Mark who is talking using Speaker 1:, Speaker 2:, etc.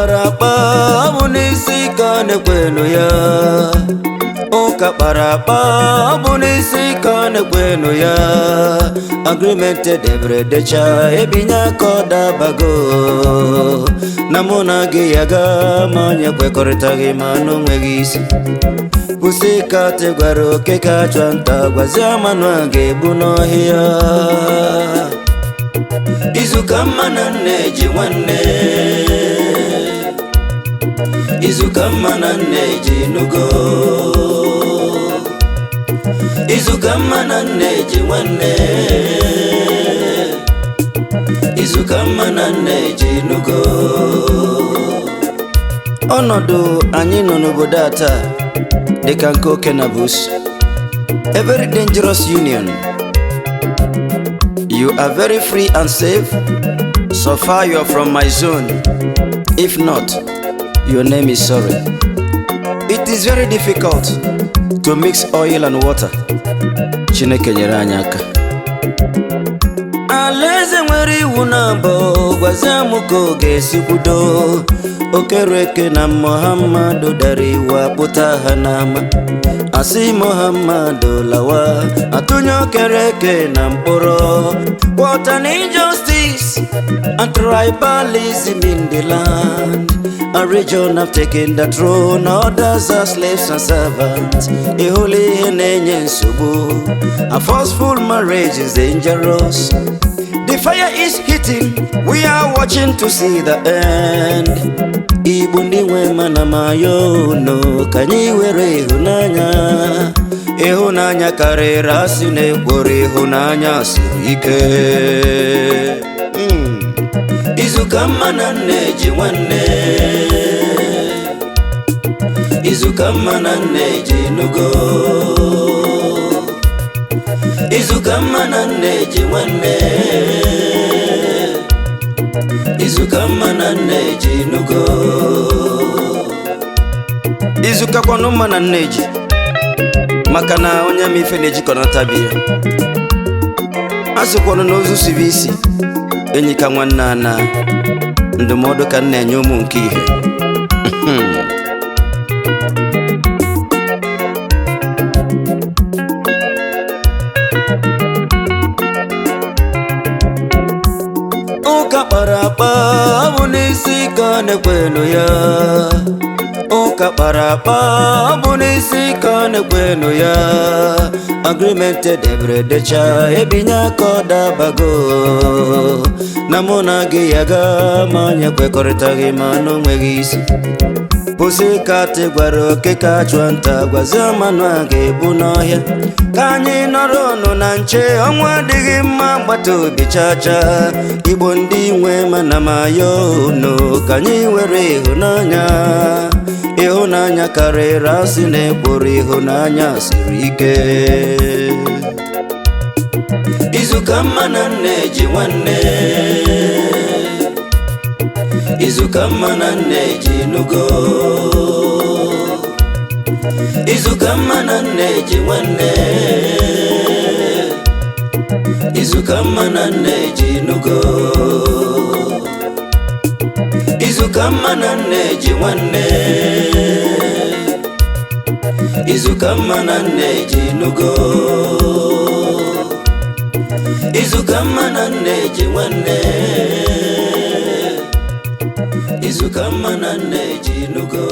Speaker 1: Kpara akpa ọ bụ n'isi ka ọ na-ekwenu ya. Ụka kpara akpa ọ bụ n'isi ka ọ na-ekwenu ya. Agreement debere decha, ebinye aka, ọ dabago na mụ na gị ya gaa, ma anyị ekwekọrịtaghị, ma na onweghị isi. Pussycat gwara oke ka achọ nta, gwazie manụ a ga-egbu n'ọhịa. Izu ka mma na nne ji nwanne, izu ka mma na nne ji nugo, izu ka mma na nne ji nwanne, izu ka mma na nne ji nugo. Ọnọdụ anyị nọ n'obodo a taa dịka nke oke na busu, a very dangerous union. You are very free and safe so far you are from my zone. If not, your name is sorry. It is very difficult to mix oil and water. Chineke nyere anyị aka. Alaeze nwere iwu na abụọ, gwazie m ka ọ ga-esi kwudo. Okereke na Muhammadu dara iwu, akpụta ha n'ama, asị Muhammadu lawa, atụnye Okereke na mkpọrọ. What an injustice and tribalism in the land. A region have taken the throne, others are slaves and servants. Ịhụla ihe na-enye nsogbu. A forceful marriage is dangerous. The fire is heating, we are watching to see the end. Igbo ndị nwe mana mayo no, ka anyị were ịhụnanya. Ịhụnanya karịrị asị na-ekworo, ịhụnanya siri ike. Izu ka mma na nne ji nwanne, izu ka mma na nne ji nugo, izu ka mma na nne ji nwanne, izu ka mma na nne ji nugo. Izu kakwanụ mma na nne ji, maka na onye ma ife na-ejikọnata bi ya. A sịkwanụ na ozu siri isi enyi ka nwanne ana. Ndụmọdụ ka m na-enye ụmụ nke ihe. Ụka kpara akpa ọ bụ n'isi ka ọ na-ekwenu ya. Ụka kpara akpa ọ bụ n'isi ka ọ na-ekwenu ya. Agreement debere decha, ebinye aka, ọ dabago na mụ na gị ya gaa, ma anyị ekwekọrịtaghị, ma na onweghị isi. Pussycat gwara oke ka chụọ nta, gwazie manụ a ga-egbu n'ọhịa. Ka anyị nọrọ ọnụ na nche, ọnwa adịghị mma agbata obi chacha. Igbo ndị nwe mana mayo no, ka anyị were ịhụnanya. Ịhụnanya karịrị asị na-ekworo, ịhụnanya siri ike. Izu ka mma na nne ji nwanne, izu ka mma na nne ji nugo, izu ka mma na nne ji nwanne, izu ka mma na nne ji nugo, izu ka mma na nne ji nwanne, izu ka mma na nne ji nugo, izu ka mma na nne ji nwanne, izu ka mma na nne ji nugo.